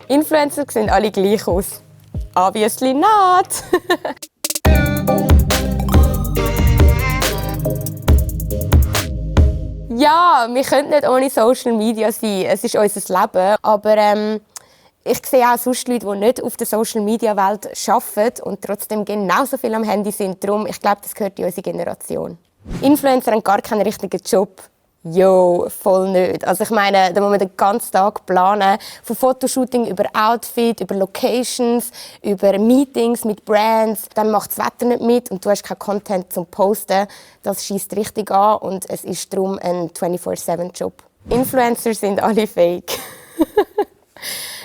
Influencer sehen alle gleich aus. Obviously not! Ja, wir können nicht ohne Social Media sein. Es ist unser Leben. Aber ich sehe auch sonst Leute, die nicht auf der Social Media Welt arbeiten und trotzdem genauso viel am Handy sind. Darum, ich glaube, das gehört in unsere Generation. Influencer haben gar keinen richtigen Job. Jo, voll nicht. Also ich meine, da muss man den ganzen Tag planen. Von Fotoshooting über Outfit, über Locations, über Meetings mit Brands. Dann macht das Wetter nicht mit und du hast keinen Content zum Posten. Das schießt richtig an und es ist darum ein 24/7-Job. Influencer sind alle fake.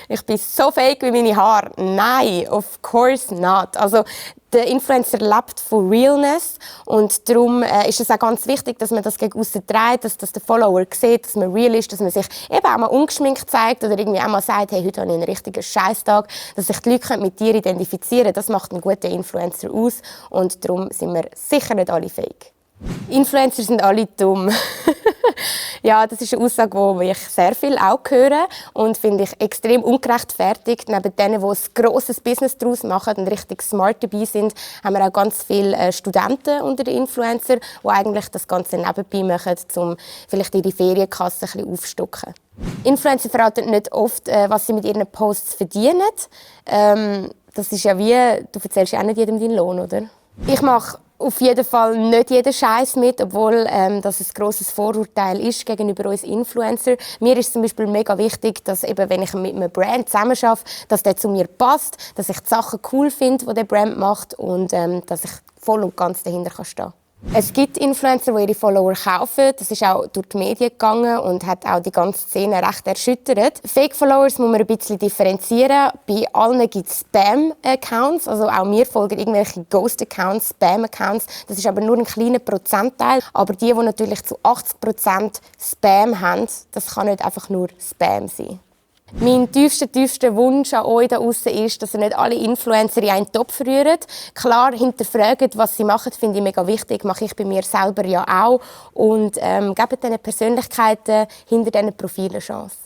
Ich bin so fake wie meine Haare. Nein, of course not. Also, der Influencer lebt von Realness und darum ist es auch ganz wichtig, dass man das gegen aussen trägt, dass das der Follower sieht, dass man real ist, dass man sich eben auch mal ungeschminkt zeigt oder irgendwie auch mal sagt, hey, heute habe ich einen richtigen Scheißtag, dass sich die Leute mit dir identifizieren können. Das macht einen guten Influencer aus und darum sind wir sicher nicht alle fake. Influencer sind alle dumm. Ja, das ist eine Aussage, die ich sehr viel auch höre und finde ich extrem ungerechtfertigt. Neben denen, die ein grosses Business daraus machen und richtig smart dabei sind, haben wir auch ganz viele Studenten unter den Influencern, die eigentlich das Ganze nebenbei machen, um vielleicht ihre Ferienkasse ein bisschen aufzustocken. Influencer verraten nicht oft, was sie mit ihren Posts verdienen. Das ist ja wie, du erzählst ja auch nicht jedem deinen Lohn, oder? Ich mache auf jeden Fall nicht jeden Scheiß mit, obwohl das ein grosses Vorurteil ist gegenüber uns Influencer. Mir ist zum Beispiel mega wichtig, dass eben, wenn ich mit einem Brand zusammenarbeite, dass der zu mir passt, dass ich die Sachen cool finde, die der Brand macht und dass ich voll und ganz dahinter stehen kann. Es gibt Influencer, die ihre Follower kaufen. Das ist auch durch die Medien gegangen und hat auch die ganze Szene recht erschüttert. Fake-Followers muss man ein bisschen differenzieren. Bei allen gibt es Spam-Accounts. Also auch mir folgen irgendwelche Ghost-Accounts, Spam-Accounts. Das ist aber nur ein kleiner Prozentteil. Aber die natürlich zu 80% Spam haben, das kann nicht einfach nur Spam sein. Mein tiefster Wunsch an euch da draussen ist, dass ihr nicht alle Influencer in einen Topf rührt. Klar, hinterfragt, was sie machen, finde ich mega wichtig. Mache ich bei mir selber ja auch. Und gebt diesen Persönlichkeiten hinter diesen Profilen eine Chance.